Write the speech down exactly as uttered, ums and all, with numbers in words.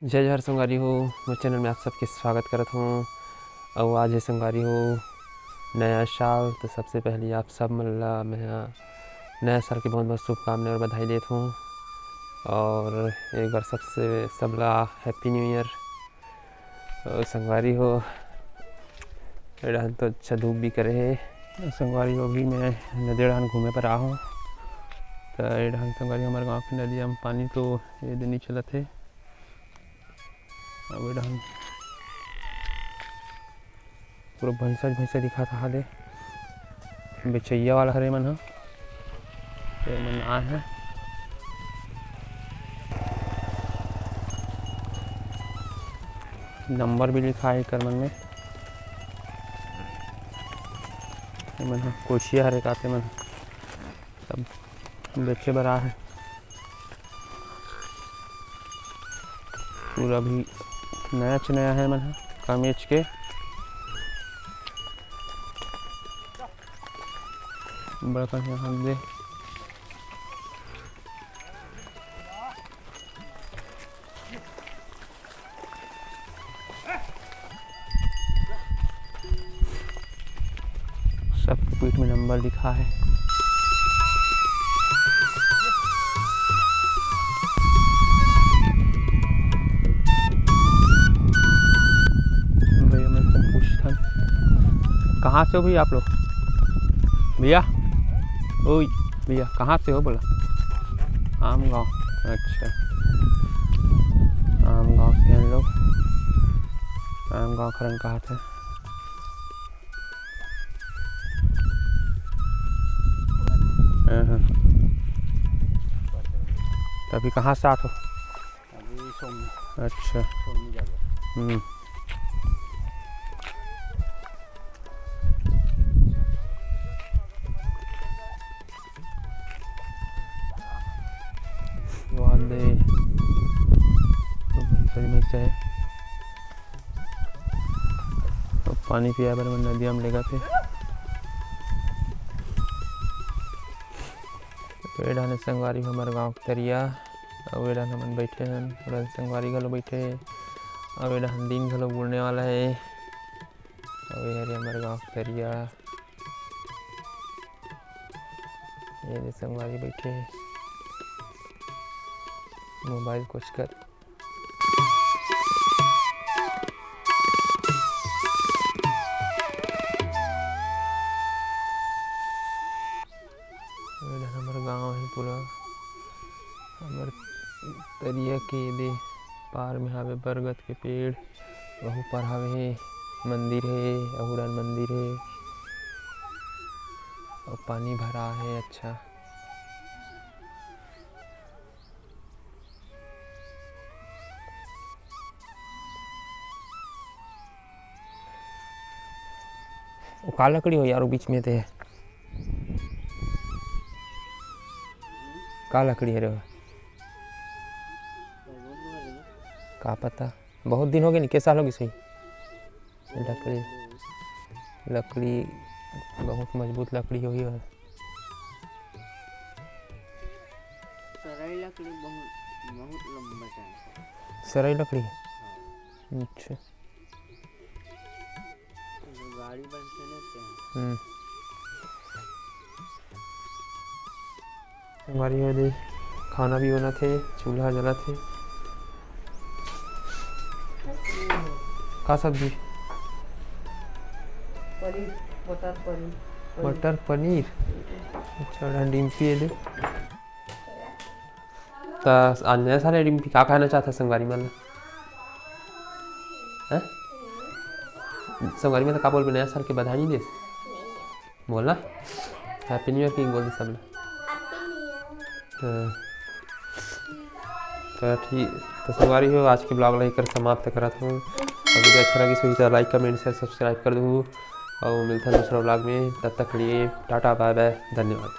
जय जोहार संगवारी हो, मोर चैनल में आप सबके स्वागत करत हों। अउ आज हे संगवारी हो नया साल, तो सबसे पहले आप सब मन ला मैं ह नया साल के बहुत बहुत शुभकामना और बधाई देत हों। और एक बार सबसे सबला Happy New Year। अउ संगवारी हो, ए डहन तो अच्छा धूप भी करे हे। संगवारी हो, अभी मैं नदी डहन घूमे बर आए हों। तो ए डहन संगवारी, हमर गाँव के नदिया में पानी तो ए दे नइ चलत हे। अब ए डहन पूरा भैंसा भैंसा दिखात हे, हाले बेचैया वाला हरे मन ह, ते मन आए हे। नंबर भी लिखा हे एकर मन में। ये मन ह कोशिया हरे काते मन ह। सब बेचे बर आए हे। पूरा भी नया च नया हे मन ह, कमेच के। बड़का के हाथ दे। सबके पीठ में नंबर लिखा हे। भैया, मैं तुमसे पूछता हूँ, कहाँ से हो भैया आप लोग? भैया, ओए भैया, कहाँ से हो बोला? आम गाँव। अच्छा, आम गाँव से हम लोग। आम गाँव खरन कहा था। हाँ, हाँ। तो अभी कहाँ से आत हो? अभी सोमनी। अच्छा। सोमनी जाबो। हम्म। वाले तो भैंसा ही भैंसा हे। तो पानी पिया बर मैं नदिया में लेगत हे। तो ए डहन संगवारी हमर गाँव के तरिया, अउ ए डहन हमन बैठे हन, ए डहन संगवारी घलो बैठे हे, अउ ए डहन दिन घलो बुड़ने वाला हे। अउ ए हरे हमर गाँव के तरिया, ये दे संगवारी बैठे हे, मोबाइल कोचकत। ये हमर गाँव हे पूरा, हमर तरिया के दे पार में हावे बरगद के पेड़, वहू पार हावे हे मंदिर हे, अहू डहन मंदिर हे, अउ पानी भरा हे। अच्छा। वो का लकड़ी हो यार, वो बीच में ते का लकड़ी हरे वो? का पता, बहुत दिन हो गए नी, के साल हो गए सही? लकड़ी, लकड़ी बहुत मजबूत लकड़ी होही वो। सरई लकड़ी बहुत, बहुत लंबा time से। सरई लकड़ी? हाँ। अच्छा। जो गाड़ी बनते ना, ते। हम्म। हमारी ये दे खाना भी बनत हे, चूल्हा जलत हे। का सब्जी? पनीर, मटर पनीर। मटर पनीर? अच्छा, डिम्पी ये दे। त आज नया साल हे, डिम्पी, का कहना चाहत हस संगवारी मन ल? हैं? संगवारी मन ल का बोलबे, नया साल के बधाई नइ देस? बोल ना, Happy New Year कहिके बोल दे सब ल। हाँ। त ठीक, त संगवारी हो, आज के vlog ल एकर समाप्त करत हूँ। अउ video अच्छा लगिस होही त like, comment, share, subscribe कर दूँ। अउ मिलथन दूसरा vlog में, तब तक के लिए टाटा, bye bye, धन्यवाद।